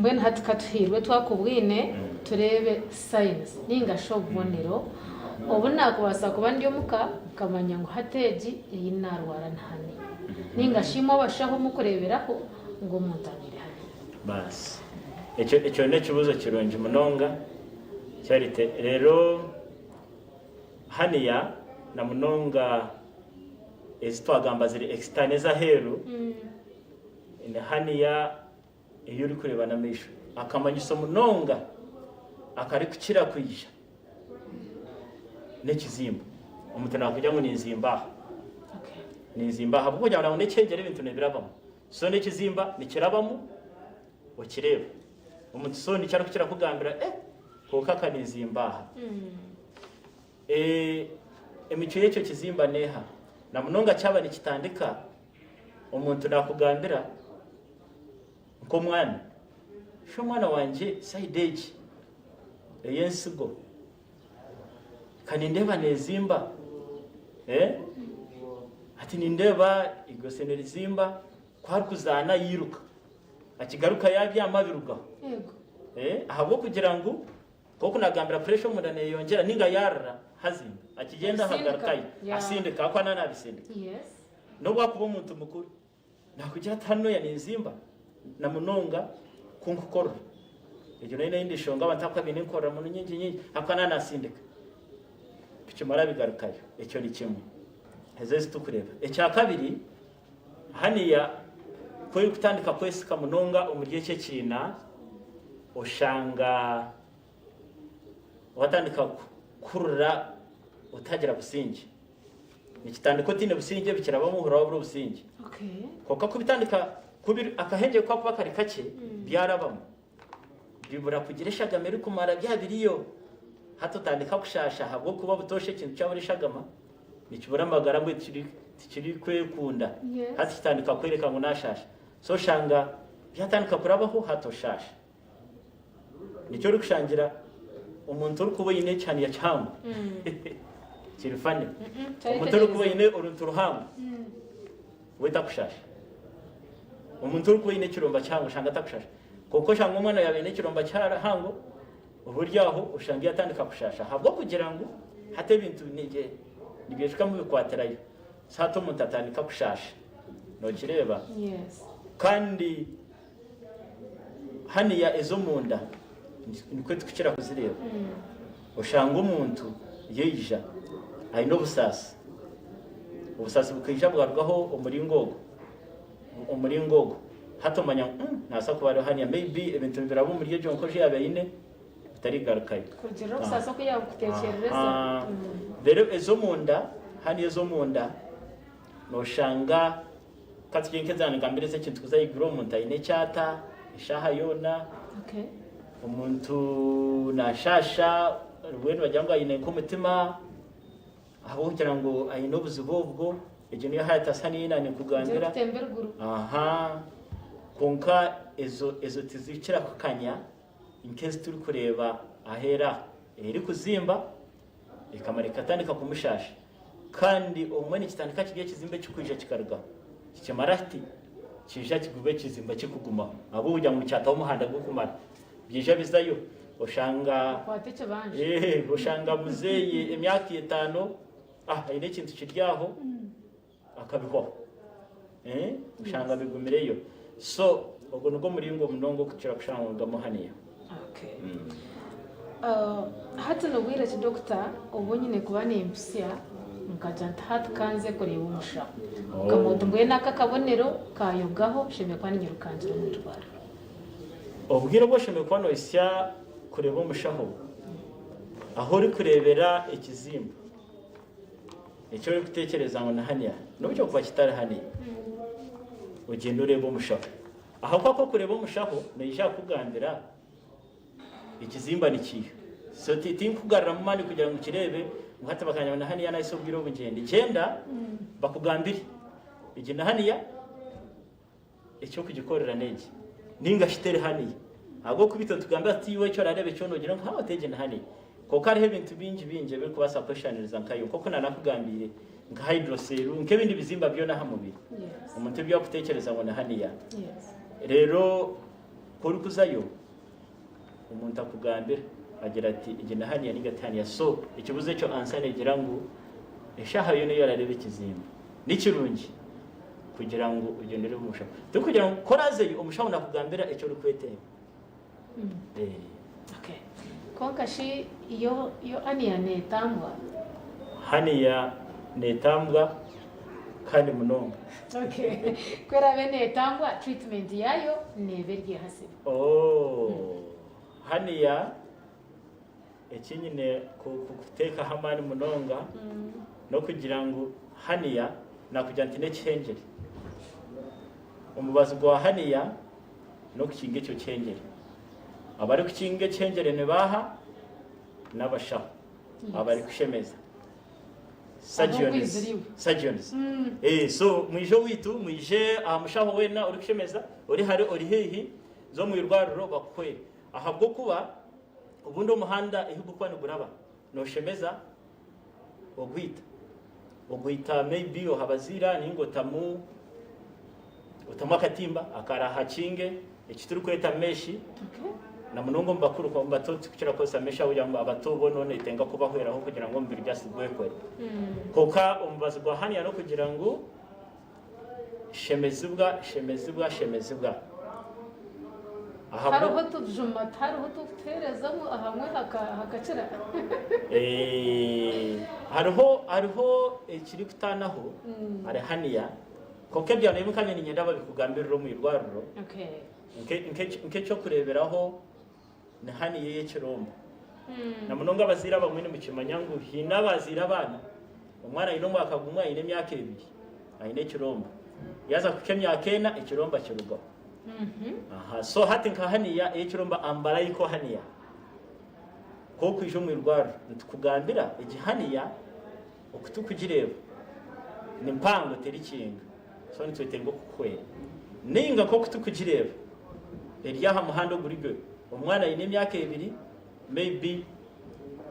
Mbwenu hati ka tuhairwe twakubwine tureebe signs ninga shi obubonero obu naakubaasa kuba ndi omuka nkamanya ngu hati egi ei naarwara ni hernia ninga shi imwe abashaho mukureeberaho ngu omuntu arwaire hernia. Baasi. Ekyo ekyo n'ekibuuzo kirungi munonga Charity. Reero hernia na munonga ezi twagamba ziri external ez'aheeru, ni hernia ei orikureeba n'amaisho. Akamanyiso munonga akarikukira kwija n'ekizimba. Omuntu naakugira ngu ninzimba aha. Ninzimba aha ahabw'okugira ngu n'ekyegyere ebintu nibirabamu. So n'ekizimba nikirabamu okireeba. Omuntu so nikyo arikukira kugambira eh kwonka aka ninzimba aha. Eh, emicwe y'ekyo kizimba n'eha? Na munonga kyaba nikitandika Omuntu nakugambira nk'omwana, shi omwana wangye sayidi egi ey'ensigo ka nindeeba neezimba eh? Ati nindeeba eigose nirizimba ku arikuzaana yairuka akigaruka yaabyama birugaho eh? Ahabw'okugira ngu Nk'oku nagambira pressure omunda neyeyongyera ninga yarira hazimba akigyenda ahagarukayo asindika ahakuba naba nabisindika nobu akuba omuntu mukuru nakugira ati hanu ninzimba na munonga ku nkukorora egyo nayo neyindi nshonga abantu ahakuba baine enkorora muno nyingi nyingi ahakuba naba nasindika bikimara bigarukayo ekyo ni kimwe ezo ezitukureeba ekyakabiri Haniya ku erikutandika kwesika munonga omuri eki ekiina, oshanga watandika kuhurira otagira busingye. Nikitandika otaine busingye bikirabamu ohurira wabura obusingye. Kwonka ku bitandika akahengye ku kakuba kari kakye byarabamu. Bibura kugira eshagama erikumara byaba biriyo. Hati otandika kushaasha ahabw'okuba butoosha ekintu kyabura eshagama nikibura amagara mbwenu tikirikwekunda. Hati kitandika kworeka ngu naashaasha. So oshanga byatandika kurabaho hati oshaasha. Nikyo orikushangira omuntu orikuba oine ekihaniya kihango kiri funny. Omuntu orikuba oine oruntu ruhango we takushaasha. Omuntu orikuba aine ekiromba kihango oshanga atakushasha. Kwonka oshanga omwana yaaba aine ekiromba kihango, oba ori aho oshanga yatandika kushasha ahabw'okugira ngu hati ebintu nibyejukyamu bikwatirayo. So hati omuntu atandika kushasha. Nokireeba? Kandi haniya ez'omunda nikwo tukukira kuzireeba. Oshanga omuntu yaija aine obusaasi, obusaasi bukaija bwarugaho omuringo ogu, omuringo ogu hati omanya ngu mm, nabaasa kuba ariho haniya maybe ebintu nibiraba omuri egyo nkojo yaaba aine bitarigarukayo. Kurugiirira obusaasi oku yaabukuteekyerereza. Aha. Reero ez'omunda, haniya ez'omunda noshanga Ka tugire nk'eza nigambira ez'ekintu kuza ahaiguru omuntu aine ekyata eshaaha yoona, omuntu naashaasha mbwenu bagira ngu aine nk'omutima ahabw'okugira ngu aine obuzibu obwo, egyo niyo haatasa niyo naanye nkugambira. Aha kwonka ezo ezo tizikira kukanya nk'ezi turikureeba aheeru aha, erikuzimba ekamara ekatandika kumushaasha. Kandi obumwe nikitandika kiri ekizimba ekirikwija kikarugaho, kikimara hati kiija kiguba ekizimba kirikugumaho ahabw'okugira ngu nikyataho omuhanda gurikumara. Byaija bizayo oshanga Okwata ekibanja. Eh, oshanga muzeeyi emyaka etaano ah aine ekintu kiri aho akabihwaho. Eh, oshanga bigumireyo. So ogwo nigwo muringo munonga okukira kushangwamu haniya. Okay. Hati nobwire ki doctor obu nyine kuba nimpitsya nkagira nti hati kanze kureeba omushaho okagamba oti mbwenu aka akabonero kayogaho nshemereire kuba ninyirukangira omu irwariro. Obwire obu oshemereire kuba nohitsya kureeba omushaho ahu orikureebera ekizimba eki orikutekyereza ngu ni haniya nobu kyokuba kitari haniya ogyende oreebe omushaho ahakuba ku orikureeba omushaho naija kukugambira Ekizimba nikiiha. So tinkugaruramu maani kugira ngu kireebe ngu hati bakanyamba na haniya nahisa obwire obu ngyende. Gyenda bakugambire egi na haniya eky'okugikorera n'egi ninga shi teri haniya. Ahabw'okuba itwe nitugambira tuti iwe eki orareebe kyona ogire ngu haa egi ni haniya. Kwonka hariho ebintu bingi bingi ebirikubaasa kweshushaniriza nkayo nk'oku naanakugambiire nka hydrocele nk'ebindi bizimba byona aha mubiri omuntu ebi arikutekyereza ngu ni haniya. Reero. Ku orikuzayo omuntu akugambira agira ati egi ni hernia ninga ti hernia. So ekibuzo ekyo answer negira ngu eshaaha yoona ei orareeba ekizimba nikirungi kugira ngu ogyende oreebe omushaho. Tikugira ngu ku orazeyo omushaho nakugambira eki orikwetenga. Okay. Kwonka shi yo yo hernia neetambwa? Hernia neetambwa kandi munonga. Okay. Ku eraabe neetambwa, treatment yaayo neeba eri eha sebo? Oh, hernia eki nyine kuteekaho amaani munonga n'okugira ngu hernia nakugira nti n'ekihengyere. Omubazi gwa hernia n'okukinga ekyo kihengyere. Abarikukinga ekihengyere ni baaha? N'abashaho abarikushemeza. Surgeons. Surgeons. Eh, so mwije owaitu, mwije aha mushaho weena orikushemeza, ori hare ori haihi, za omu irwariro bakuhwere. Ahabw'okuba obundi omuhanda ahu gurikuba niguraba, nooshemeza ogwita. Ogwita maybe ohabaziira ninga otamu otamu akatimba akarahakinge eki turikweta mesh na munonga omu bakuru omu bato tikukira kukozesa mesh ahabw'okugira ngu abato bo nonetenga kubahweraho kugira ngu omubiri just gwekore. Kwonka omubazi gwa hernia n'okugira ngu shemezibwa shemezibwa shemezibwa. Hariho otujuma tihariho otukutuheerezamu ahamwe hakakira? Hariho hariho ekirikutaanaho hari hernia kwonka ebyo nabyo nkanye niinyenda babikugambirire omu irwariro nk'ekyokureeberaho ni hernia ey'ekiromba na munonga abazaire abamwe nimukimanya ngu haine abazaire abaana omwana aine omwaka gumwe aine emyaka ebiri aine ekiromba yaaza kuhika emyaka ena ekiromba kirugaho. Aha, so hati nka hernia ey'ekiromba umbilical hernia ku orikwija omu irwariro nitukugambira egi hernia oku turikugireeba ni mpango terikinga so nitwetenga okukuhwera ninga nk'oku turikugireeba eri aha muhanda oguri gwe omwana aine emyaka ebiri maybe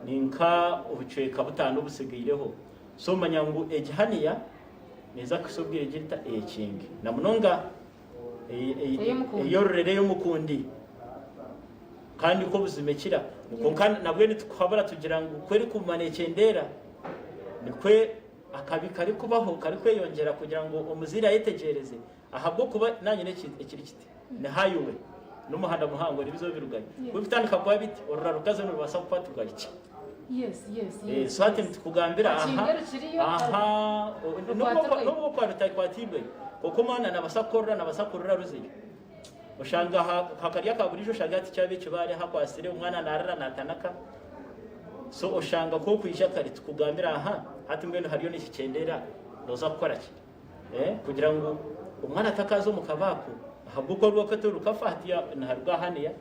ni nka obucweka butaano obutsigaireho so manya ngu egi hernia neeza kuhitsya obwire egi erita eyekinge na munonga Ey'omukundi. Eyororera ey'omukundi kandi kwo buzima ekira. Kwonka nabwe nitukuhabura tugira ngu ku erikuguma nekyendeera nikwo akabi karikubaho karikweyongyera kugira ngu omuzaire ayetegyereze ahabw'okuba nanye ekiri kiti ni highway n'omuhanda muhango nibiza birugayo. Ku birikutandika kuba biti orura rukazi nirubaasa kukwata rwahikya. So hati nitukugambira aha aha n'obu okuba rutakwatiibweyo kwonka omwana nabasa kukorora nabasa kurira ruzeyo oshanga hakari aka buriijo oshanga hati kyaba ekibaare hakwasire omwana narira natanaka so oshanga ku okwija kare tukugambira aha hati mbwenu hariyo nikikyendera noza kukora ki kugira ngu omwana atakaza omu kabaako ahabw'okuba rwakati rukafa hati niharuga haniya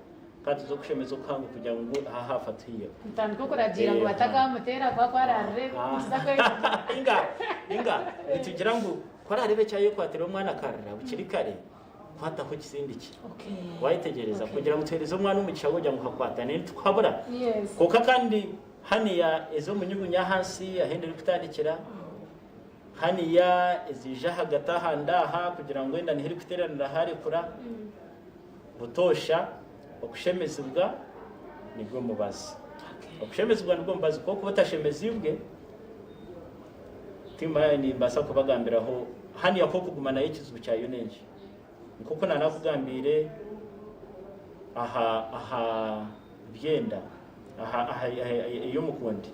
Ka tuze okushemeza okuhango kugira ngu aha haafa tuhiyeho. Mutandike okuragiira ngu batakamuteera kuba ku araarire nikiza kweyongyera. Inga, inga, nitugira ngu ku araareebe eki ayekwatira omwana akarira bukiri kare, kwataho ekisindikye. Waayetegyereza? Kugira ngu tuheereze omwana omugisha gw'okugira ngu hakwatane nitukuhabura. Kwonka kandi haniya ez'omunyugunyu ahansi ahu enda erikutandikira, haniya eziija ahagati aha nda aha kugira ngu enda niho erikuteeranira haarekura. Butoosha okushemezibwa nigwo mubazi. Okushemezibwa nigwo mubazi ku orikuba otashemeziibwe, timanya nimbaasa kubagambiraho haniya ku orikuguma nayo ekizibu kyayo n'enki. Nk'oku naanakugambiire aha aha byenda aha aha ey'omukundi,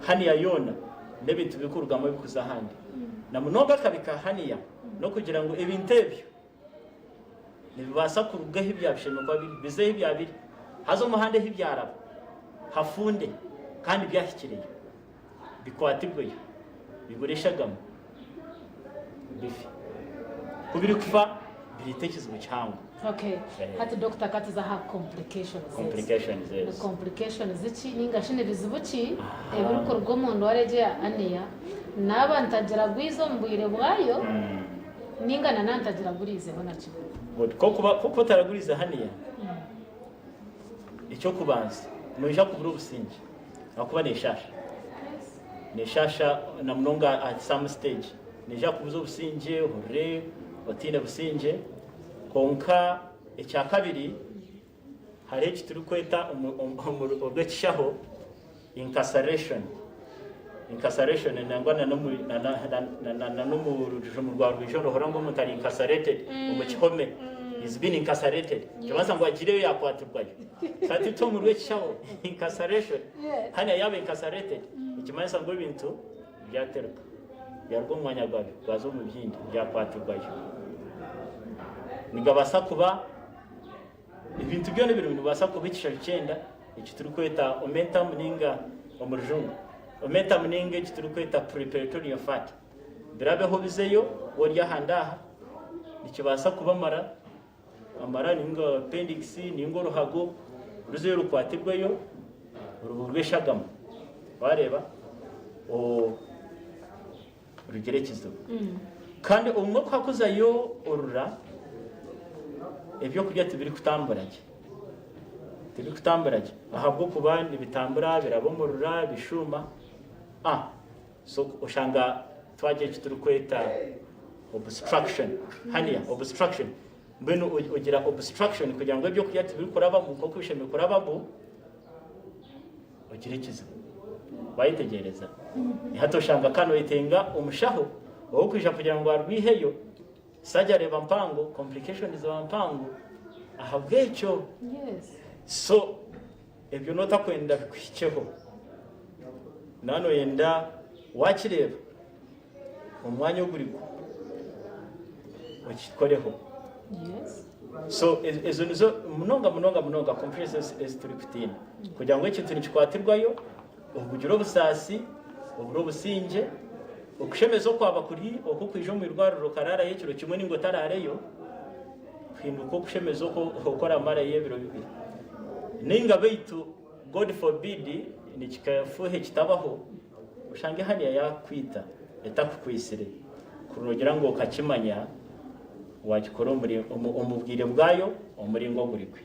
haniya yoona n'ebintu birikurugamu ebirikuza ahandi. Na munonga akabi ka haniya n'okugira ngu ebintu ebyo Nibibaasa kuruga ahu byabishemereire kuba biri, bize ahu byabiri, haza omuhanda ahu byaraba hafunde kandi byahikireyo, bikwatibweyo, bibure eshagama, bife. Ku birikufa bireeta ekizibu kihango. Okay. Hati doctor ka tuze aha complications ezo. Complications Ni ezo. complications ki ninga shi ni bizibu ki ebirikuruga omu ndwara egi eya hernia naaba ntagira gwiza omu bwire bwayo Ninga na nantagiraguriizeho na kimwe. Good. Kokuba kokuba otaraguriize haniya, ekyokubanza noija kubura obusingye ahakuba neshasha. Neshasha na munonga at some stage. Neija kubuza obusingye, ohurire otiine busingye. Kwonka ekyakabiri. Hariho eki turikweta omu orw'ekishaho incarceration. Incarceration nangwa na n'omu na na na na na n'omu rujumo rwa rwijo nohurira ngu omuntu ari incarcerated omu kihome. He's been incarcerated. Nikibaasa ngu agiireyo yaakwatirwayo. Hati itwe omu rw'ekishaho incarceration, hanya yaaba incarcerated nikimanyisa ngu ebintu byateruka byaruga omu mwanya gwabyo gwaza omu bindi byakwatirwayo. Nigabaasa kuba Ebintu byona ebiri nibibaasa kuba ekishaju ky'enda eki turikweta omentum ninga omu rujungu omentum ninga eki turikweta preperitoneal fat birabeho bizeyo ori aha ndaaha nikibaasa kuba amara amara ninga appendix ninga oruhago ruzeyo rukwatirweyo orubu rw'eshagama wareeba rugire ekizibu. Kandi obumwe ku hakuzayo orura, ebyokurya tibirikutambura gye. Tibirikutambura gye ahabw'okuba nibitambura biraba omu rura bishuuma. Ah, so oshanga twagira eki turikweta obstruction, hernia, obstruction. Mbwenu ogira obstruction kugira ngu ebyokurya tibirikurabamu nk'oku bishemereire kurabamu. Ogira ekizibu. Wayetegyereza? Hati oshanga ka noyetenga omushaho ow'okwija kugira ngu arwiheyo, surgery eba mpango, complications ziba mpango ahabw'ekyo. So ebyo notakwenda bikuhikyeho. Noba noyenda wakireeba omwanya ogurigwo okikoreho. So ezo nizo munonga munonga munonga complications ezi turikutiina kugira ngu ekintu nikikwatirwayo obugire obusaasi obure obusingye okushemeza okwaba kuri okw'okwija omu irwariro okaraarayo ekiro kimwe ninga otaraareyo kuhinduka okushemeza oku oramarayo ebiro bibiri ninga beitu God forbid nikikafuuha kitabaho oshange haniya yakukwita etakukwitsire kuri nogira ngu okakimanya Waagikora omu bwire bwayo omuringo ogurigwe.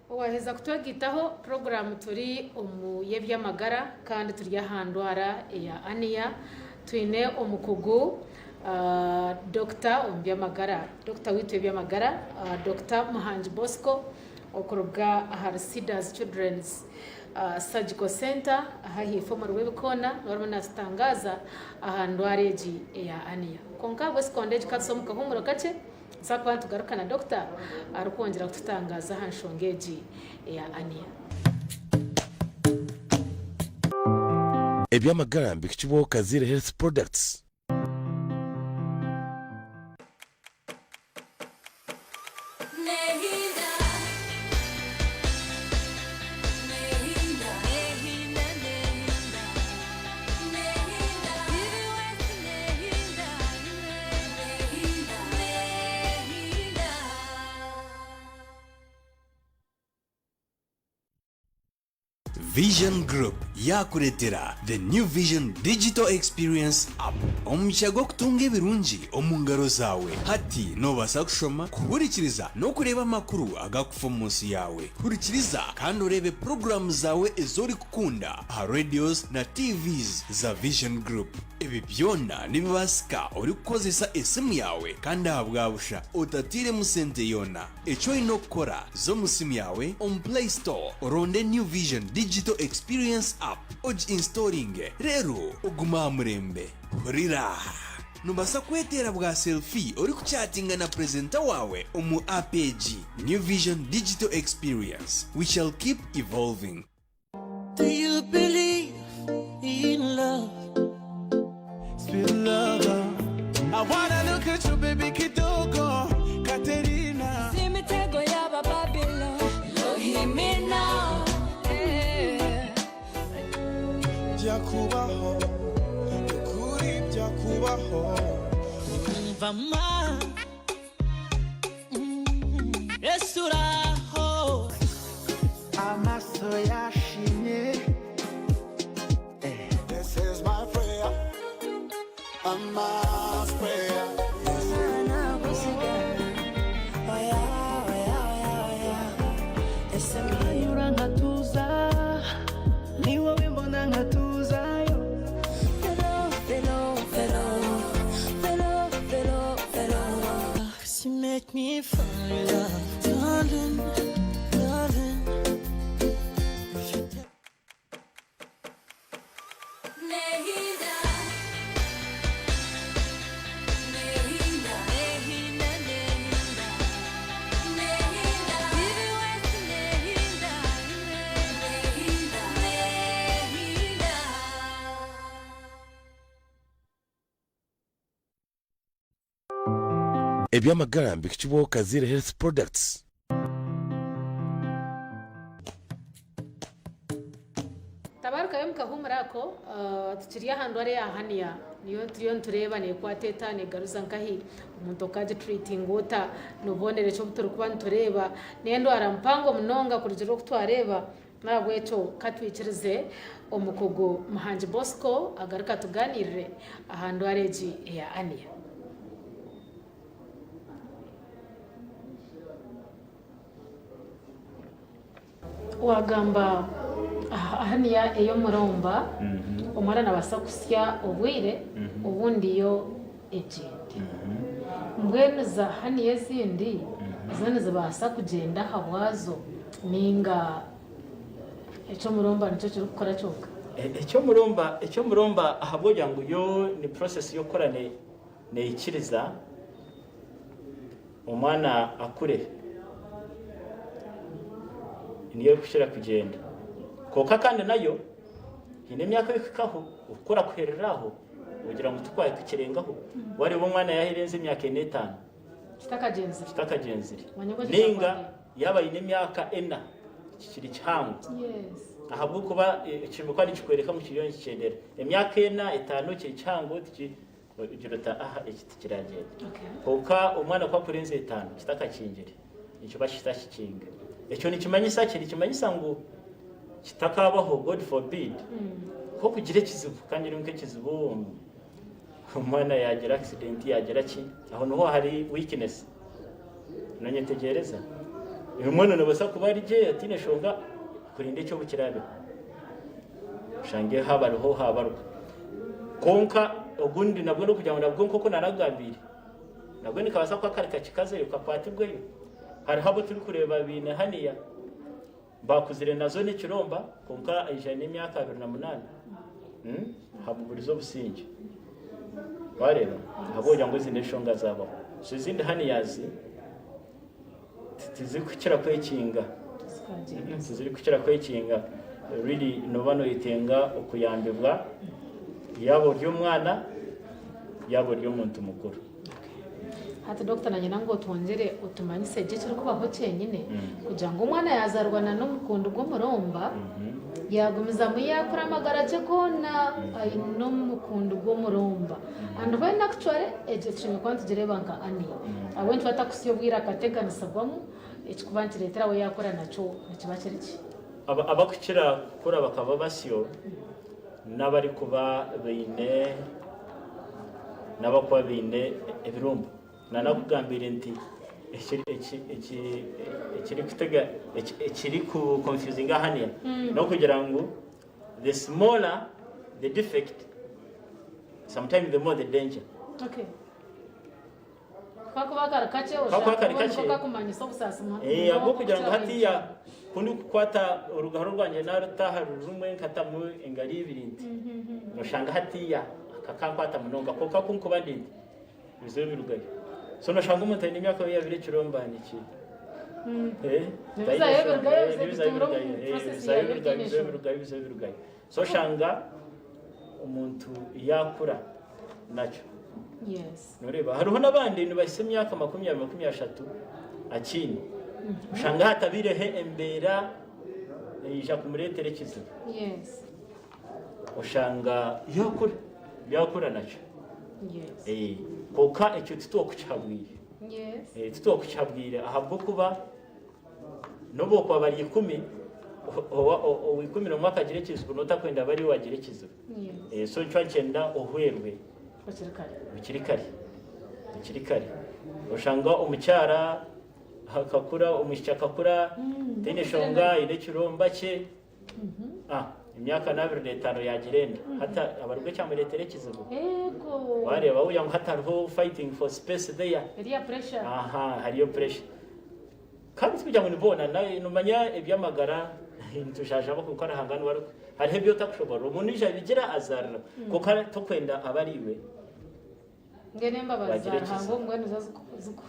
Waaheza kutwegaitaho, puroguraamu turi omu y'eby'amagara kandi turi aha ndwara eya aniya. Twine omukugu Dokita omu by'amagara, Dokita waitu w'eby'amagara, Dokita Muhangi Bosco okuruga ahari Cedars Children's Surgical Centre aha ahaifo omuri Rwebikoona niwe arimu naatutangaaza aha ndwara egi eya aniya. Kwonka ahabw'esikonda egi ka tuze omu kahuumuro kakye, nituza kuba nitugaruka na dokita arikwongyera kututangaaza aha nshonga egi eya aniya. Eby'amagara nibihikibwaho Kaziire Health Products. Vision Group yaakureetera The New Vision Digital Experience App, omugisha gw'okutunga ebirungi omu ngaro zaawe. Hati noobaasa kushoma, kuhurikiriza n'okureeba amakuru agakufa omu nsi yaawe. Hurikiriza kandi oreebe puroguraamu zaawe ezi orikukunda aha radios na TVs za Vision Group. Ebi byona nibibaasika orikukozesa esimu yaawe kandi ahabwa busha otatairemu sente yoona. Eki oine okukora, za omu simu yaawe omu Play Store oronde New Vision Digital Experience App ogi installinge reero ogume aha murembe. Hurira! Nobaasa kweteera bwa selfie orikuchatinga na purezenta waawe omu app egi. New Vision Digital Experience, we shall keep evolving. Do you believe in love? Sweet lover. I wanna look at you baby kidogo Katerina. Si imitego y'aba Babylon. No hear me now. Yeah. Byakubaho, nukuri byakubaho. Umva ma, Yesu uraho. Amaso yashimye. This is my prayer, a mass prayer. Anyura nkatuza, ni wowe mbona nkatuzayo. You make me fall in love, darling. Darling, if you take Eby'amagara mbihikibwaho Kaziire Health Products. Tabarukayo omu kahuumuro ako, tukiri aha ndwara eya hernia, niyo turiyo nitureeba neekwata eta, neegaruza nkahi, omuntu okaagituriitinga ota, nobubonero ki obu turikuba nitureeba. N'endwara mpango munonga kurugiirira oku twareeba, n'ahabw'ekyo ka twikirize omukugu Muhangi Bosco agaruke atugaaniirire aha ndwara egi eya hernia. Waagamba aha hernia ey'omuromba, omwana naabaasa kuhitsya obwire obundi yo egyende. Mbwenu za hernia ezindi zo nizibaasa kugyenda ahabwazo nainga eky'omuromba nikyo kirikukora kyonka? Eky'omuromba eky'omuromba ahabw'okugira ngu yo ni process y'okukora neikiriza. Omwana akure niyo erikukira kugyenda kwonka kandi nayo haine emyaka erikuhikaho okukura kuherera aho ogira ngu tikwahika kirengaho wareeba omwana yaherenza emyaka ena etaano kitakagyenzire ninga yaaba aine emyaka ena kikiri kihango ahabw'okuba ekimikwa nikikworeka ngu kiriyo nikikyendera emyaka ena etaano kiri kihango Ogira oti, Aha, eki tikiragyenda. Kwonka omwana ku akurenza etaano kitakakingire, nikiba kitakikinga. Ekyo nikimanyisa ki? Nikimanyisa ngu kitakabaho, God forbid, ku okugira ekizibu, ka ngire nk'ekizibu omwana yaagira accident yaagira ki, aho niho hari weakness. Noonyetegyereza? Mbwenu noobaasa kuba ari gye otaine nshonga kurinda eki obu kiraabeho. Oshange haabariho haabaruka. Kwonka ogundi nabwo n'okugira ngu nabwo nk'oku naanakugambiire, nabwo nikabaasa kuba kari kakye kazeyo kakwatibweyo. Hariho abu turikureeba baine haniya baakuzire nazo n'ekiromba kwonka aija aine emyaka 28 ahabw'oburize obusingye. Waareeba? Ahabw'okugira ngu ezi n'enshonga zaabaho. So ezindi haniyazi tizirikukira kwekinga. Tizirikukira kwekinga. Really nooba noyetenga okuyambibwa yaaba ori omwana yaaba ori omuntu mukuru. Hati doctor nanyenda ngu otwongyere otumanyise gye ekirikubaho kyenyine kugira ngu omwana yazaarwa na n'omukundi gw'omuromba yagumizamu yakura amagara gye goona aine omukundi gw'omuromba and when actually egyo tushemereire kuba nitugireeba nka hernia ahabw'enki batakutsya obwire akateganisibwamu ekikuba nikireetera we yakura nakyo nikiba kiri ki? Abakukira kukura bakaba basyo n'abarikuba baine n'abakuba baine ebirumba. Nanakugambiire nti ekirikutega ekiriku confusinga hernia n'okugira ngu the smaller the defect sometimes the more the danger. Okay. Kakuba kari kakye Kakuba kari oshanga kakye. niko kakumanyisa obusaasi Eh, munonga ahabw'okugira ngu okukira hatiya ku ndikukwata orugaro rwangye naruta aha rurumwe nkatamu engaro ibiri nti noshanga hatiya kakankwata munonga kwonka ku nkuba ndi nti bizibu birugayo so noshanga omuntu aine emyaka yabiri ekiromba niki Eh, Nibizayo birugayo, eh, nibizayo bitura omu birugayo, eh, process bizayo yayo birugayo, etaine bizayo nshonga. birugayo, bizayo birugayo. So oshanga omuntu yakura nakyo. Yes. Noreeba hariho n'abandi nibahitsya emyaka 20 30 akiine. Oshanga hatabaireho embeera eija kumureetera ekizibu. Yes. Oshanga yakura yakura nakyo. Yes. Eh, kwonka ekyo titwokukihabwire. Yes. Eh, titwokukihabwire ahabw'okuba N'obu okuba bari ikumi, owa 11 akagira ekizibu n'otakwenda bari wagira ekizibu. Eh, so nikyo nkyenda ohwerwe bukiri kare. Bukiri kare. Oshanga omukyara akakura, omwishiki akakura, taine shonga, aine ekiromba kye. Ah, emyaka n'abiri n'etaano yaagira enda. Hati abarugwa ekyamureetera ekizibu. Ego. Waareeba wogira ngu hati hariho fighting for space there. Eriya pressure. Aha, hariyo pressure. Kandi tikugira ngu ni boona, nomanya eby'amagara nitujanjaba kwonka Ruhanga niwe ariku hariho ebi otakushoboorora. Omuntu aija abigira azaarira kwonka tokwenda abe ari iwe Mbwenu embabazi za wagira Ruhanga ekizibu. mbwenu zo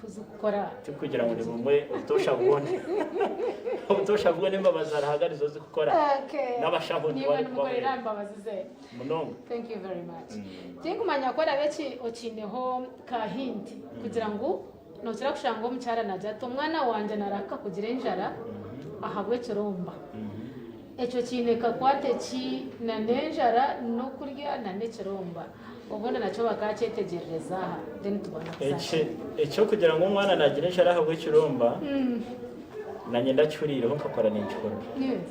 zikukora Tikugira ngu ni bumwe obutoosha bwona obutoosha bwona embabazi za Ruhanga nizo zikukora. Okay. N'abashaho nibo Niimwe barikuba nimukorera aha bari mbabazi ze. munonga. Thank you very much. Tinkumanya ku orabe eki okiineho ka hint kugira ngu Nookira kushanga omukyara naagira ati, Omwana wangye naarahuka kugira enjara ahabw'ekiromba. Ekyo kiine kakwate ki n'enjara n'okurya n'ekiromba? Obundi nakyo bakaakyetegyerereza aha then tubone kuza Eki eky'okugira ngu omwana naagira enjara ahabw'ekiromba, naanye ndakihuriireho nkakora ninkihurira. Yes.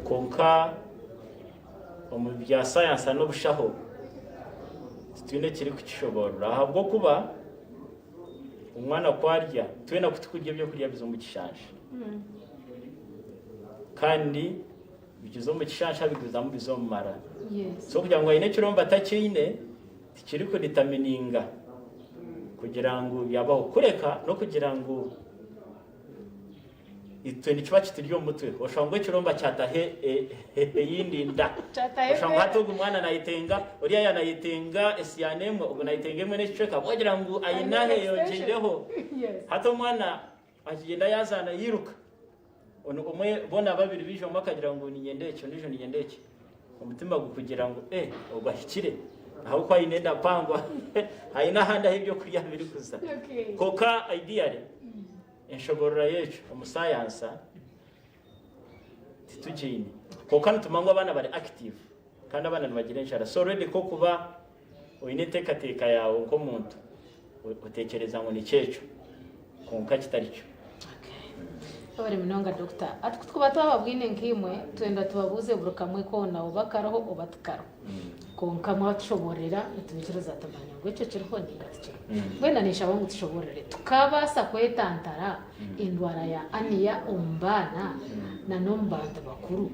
Kwonka omu bya sayansa n'obushaho titwine ekirikukishoboorora ahabw'okuba Omwana ku arya, twena ku tikurya ebyokurya biza omu kishansha. Kandi bigiza omu kishansha biguzamu biza omu mara. So kugira ngu aine ekirombe atakiine, tikirikuditamininga kugira ngu byabaho. Kureka n'okugira ngu Itwe nikiba kituri omu mutwe oshwa ngu ekiromba kyataha eyindi nda. Kyataha Oshwa ngu hati embeera. ogu mwana nayetenga oriya yanayetenga esiyana emwe ogu nayetenga emwe n'ekicweka bwagira ngu aine Aine ahu extension. eyongyeireho. Yes. Hati omwana akigyenda yazaana yiruka. Onu omwe boona babiri baija omwe akagira ngu niinyenda eki ondiijo niinyenda eki. Omutima gukugira ngu eh ogu ahikire ahabw'okuba aine enda mpango aine ahandi ahu ebyokurya birikuza. Okay. Kwonka ideally Enshoboorora y'ekyo omu sayansa titugiine. Kwonka nitumanya ngu abaana bari active kandi abaana nibagira enjara. So already k'okuba oine enteekateeka yaawe nk'omuntu oteekyereza ngu nikyo ekyo kwonka kitari kyo. Webare munonga Doctor. Hati kutukuba twababwine nkaimwe twenda tubabuuze buri kamwe koona oba kariho oba tikariho. Kwonka mwatushoboororera nitwikiriza tumanya ngu ekyo kiriho ninga tikiriho. Mbwenu na ninshaba ngu tushoboorore tukaabaasa kwetantara endwara ya aniya omu baana na n'omu bantu bakuru?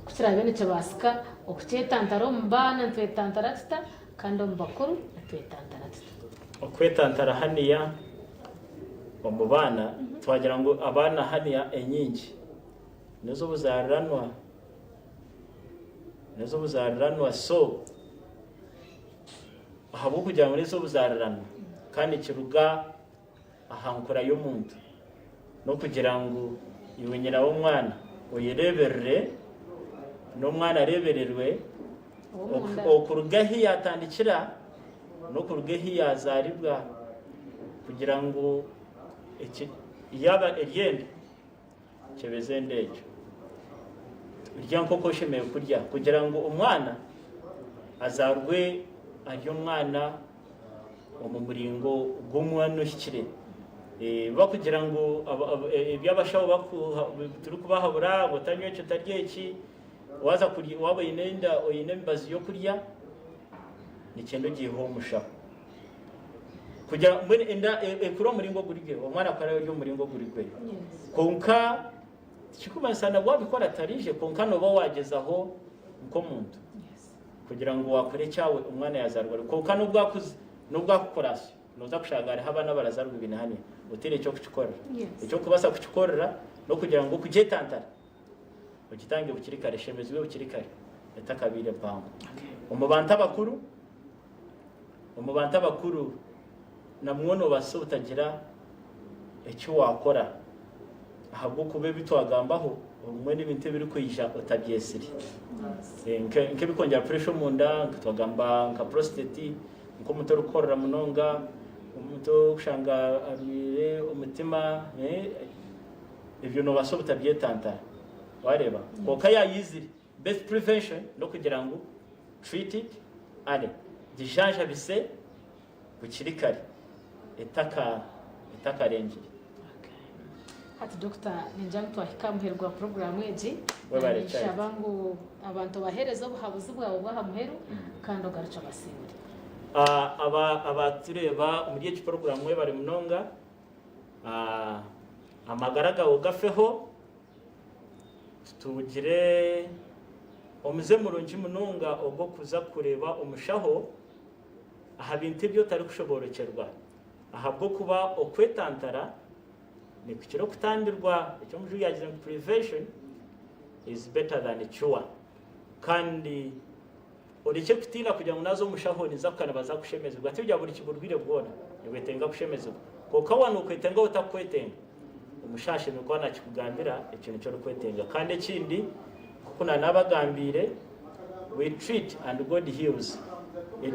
Ku kiraabe nikibaasika okukyetantara omu baana nitwetantara tuta kandi omu bakuru nitwetantara tuta? Okwetantara haniya omu baana, twagira ngu abaana haniya enyingi n'ez'obuzaariranwa. N'ez'obuzaariranwa so ahabw'okugira ngu n'ez'obuzaariranwa kandi nikiruga aha nkura y'omuntu n'okugira ngu iwe nyina w'omwana oyereeberere n'omwana areebererwe okuruga ahi yaatandikira n'okuruga ahi yaazaaribwa kugira ngu yaaba eri enda Kyebeza enda egyo. Rya nk'oku oshemereire kurya kugira ngu omwana azaarwe ari omwana omu muringo gw'omwana ohikire. Bakugira ngu ebi abashaho turikubahabura ngu otanywa eki otarya eki, waaza kurya waaba oine enda oine emibazi y'okurya, nikyenda ogiiheho omushaho. Kugira mbwenu enda ekure omu muringo oguri gwe, omwana akure ari omu muringo oguri gwe. Kwonka tikirikumanyisa ngu wabikora tariije kwonka nooba waagyezaho nk'omuntu kugira ngu waakora ekyawe omwana yaazaarwa ari. Kwonka n'obu akuze n'obu akukora asyo, nooza kushanga hariho abaana abarazaarwa baine haniya otaine eky'okukikorera. Eky'okubaasa kukikorera n'okugira ngu okugyetantara ogitange bukiri kare, eshemezibwe bukiri kare etakabaire mpango. Omu bantu abakuru. Omu bantu abakuru namwo noobaasa obutagira eki waakora ahabw'okuba ebi twagambaho obumwe n'ebintu ebirikwija otabyetsire. Nk'ebirikwongyera puresha omunda, twagamba nka prostate, nk'omuntu orikukorora munonga, omuntu orikushanga arwaire omutima, ebyo noobaasa obutabyetantara waareeba. Kwonka yaayizire Best prevention n'okugira ngu treat it early, gijanjabise bukiri kare etaka etakarengire. Hati Dokita ningira ngu twahika aha muheru gwa puroguraamu egi. Webare Ninshaba Charity. ngu abantu obaheereze obuhabuzi bwawe obw'aha muheru kandi ogarukye obasiimire. Ah, aba abatureeba omuri egi puroguraamu mwebare munonga. Ah, amagara gawe ogafeho. Tutungire omuze murungi munonga ogw'okuza kureeba omushaho aha bintu ebi otarikushoboorokyerwa ahabw'okuba okwetantara Nikukira okutambirwa, eki omujungu yaagize ngu prevention is better than cure. Kandi orekye kutiina kugira ngu naaza omu mushaho ninza kuhika nibaza kushemezibwa. Tibirya buri burwaire bwona nibwetenga kushemezibwa. Kwonka waaba nookwetenga waaba otarikwetenga, omushaho ashemereire kuba naakikugambira ekintu eki orikwetenga. Kandi ekindi, nk'oku naanabagambiire, we treat and God heals.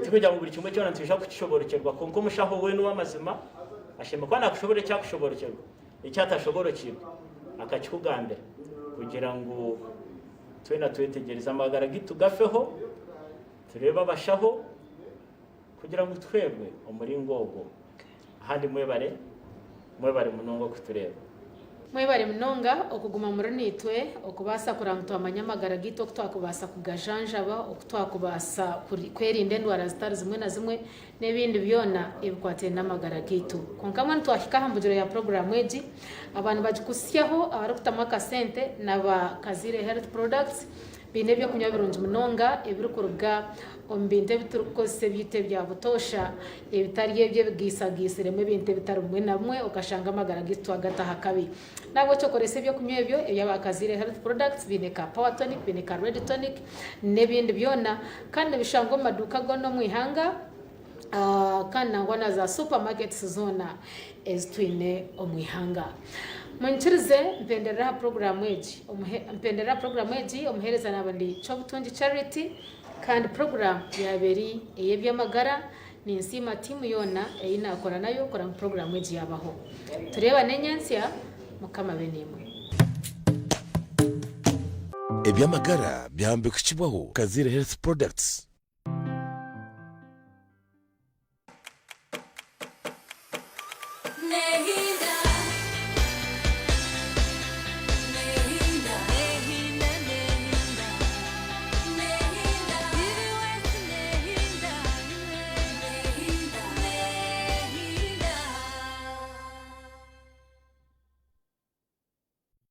Tikugira ngu buri kimwe kyona nitwija kukishoborokyerwa kwonka omushaho weena ow'amazima ashemereire kuba naakushoboorora eki akushoboorokyerwa, eki atashoboorokiibwe akakikugambira kugira ngu twena twetegyereze amagara gaitu tugafeho, tureebe abashaho kugira ngu tuhwerwe omuringo ogwo. Ahandi mwebare, mwebare munonga okutureeba. Mwebare munonga okuguma muri naitwe okubaasa kureba ngu twamanya amagara gaitu oku twakubaasa kugajanjaba, oku twakubaasa kwerinda endwara zitari zimwe na zimwe n'ebindi byona ebikwataine n'amagara gaitu. Kwonka mbwenu twahika aha mbugiro ya puroguraamu egi, aba nibagikusyaho abarikutamu akasente n'aba Kazaire Health Products. Baine eby'okunywa birungi munonga ebirikuruga omu bintu ebi turikukozesa ebyaitu ebya butoosha ebitari ebyo ebigaisagaisiremu ebintu ebitari bimwe na bimwe okashanga amagara gaitu twagata aha kabi. N'ahabw'ekyo koresa eby'okunywa ebyo eby'aba Kazaire Health Products, baine ka Power Tonic, baine ka Red Tonic n'ebindi byona kandi nibishangwa omu maduuka goona omu ihanga kandi nangwa na za supermarkets zoona ezi twine omu ihanga. Munyikirize mpenderere aha puroguraamu egi, mpenderere aha puroguraamu egi, omuheereza naaba ndi Kyobutungi Charity kandi puroguraamu yaaba eri ey'eby'amagara. Ninsiima tiimu yoona ei naakora nayo kureba ngu puroguraamu egi yaabaho. Tureebane nyentsya, Mukama abe naimwe. Eby'amagara byahambikukibwaho Kazaire Health Products.